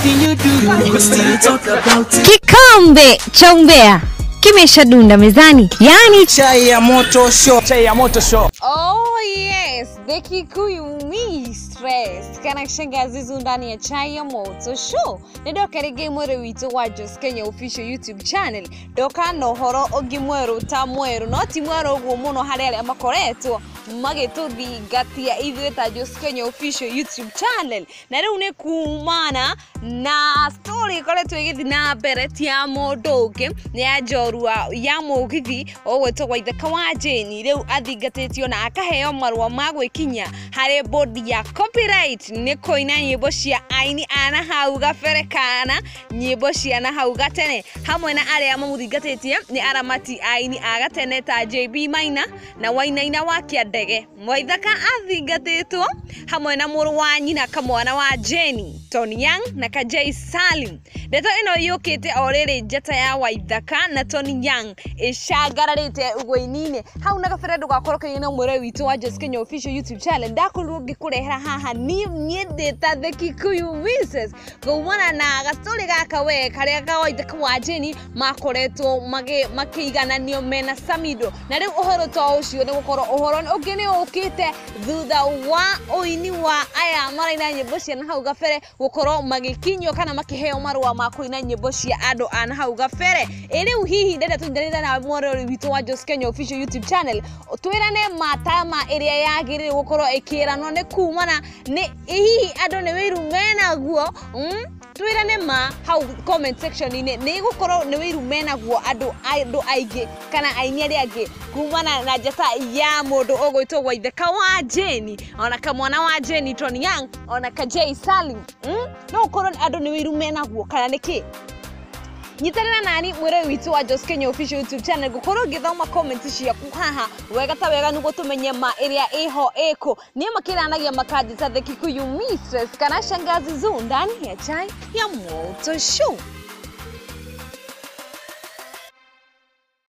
Anything you do, we still talk about it. Kikombe cha umbea kimeshadunda mezani. Yani chai ya moto show, chai ya moto show. Oh yes, the Kikuyu mistress kana shangazi ndani ya chai ya moto show. Ndoka rege mwere wito wa Jos Kenya official YouTube channel. Ndoka no horo ogi mweru ta mweru no ti mweru uguo muno hari aria makoretwo magituthingatia ithuĩ ta Jos Kenya official YouTube channel. Na rĩu nĩ kumana na story ikoretwo ĩgĩthiĩ na mbere ti ya mũndũ ũngĩ, nĩ ya njorua ya mũgithi ũgwĩtwo Waithaka wa Jane. Rĩu athingatĩtio na akaheo marũa ma gwĩkinya harĩ board ya copyright nĩ kũina nyĩmbo cia aini a nahau gabere kana nyĩmbo cia nahau gatene. Hamwe na arĩa mamũthingatĩtie nĩ aramati aini a gatene ta JB Maina na Wainaina wa Kĩandege. Waithaka athingatĩtwo hamwe na mũrũ wa nyina kamwana wa Jane, Tony Young na Kajei Salim. Ndeto ĩno yũkĩte o rĩrĩ njata ya Waithaka na Tony Young ĩcangararĩte ũgwĩni-inĩ. Hau na gabere ndũgakorwo kĩrĩ na mwĩrĩ witũ wa Jos Kenya official YouTube channel. Ndakorirwo ngĩkũrehera haha niĩ niĩ ta the Kikuyu Misses kumana na gastori gaka we karĩa ka Waithaka wa Jane makoretwo makĩigananio mena Samido. Na rĩu ũhoro ta ũcio nĩ gũkorwo ũhoro ũngĩ nĩ ũkĩte thutha wa ũini wa aya maraina nyĩmbo cia nahau gabere gũkorwo magĩkinyio kana makĩheo marũa ma kũina nyĩmbo cia andũ a nahau gabere. Ĩ rĩu hihi ndenda tũnyitanĩre na mwerori witũ wa Jos Kenya official YouTube channel twĩrane matama ĩrĩa yagĩrĩire gũkorwo ĩkĩranwo nĩ kumana nĩ hihi andũ nĩ wĩiru menaguo. Twĩrane ma hau comment section-inĩ nĩ gũkorwo nĩ wĩiru menaguo andũ aingĩ kana aini arĩa angĩ kumana na njata ya mũndũ ũgwĩtwo Waithaka wa Jane ona kamwana wa Jane Tony Young ona Kajei Salim. No ũkorwo andũ nĩ wĩiru menaguo kana nĩkĩ? Nyitanĩra nani mwĩrĩ witũ wa Jos Kenya official YouTube channel gũkorwo ngĩthoma comment ciaku haha wega ta wega nĩguo tũmenye ma ĩrĩa ĩho ĩkũ. Niĩ makĩranagia makanjĩta the Kikuyu Mistress kana shangazi Zuu ndani ya chai ya moto show.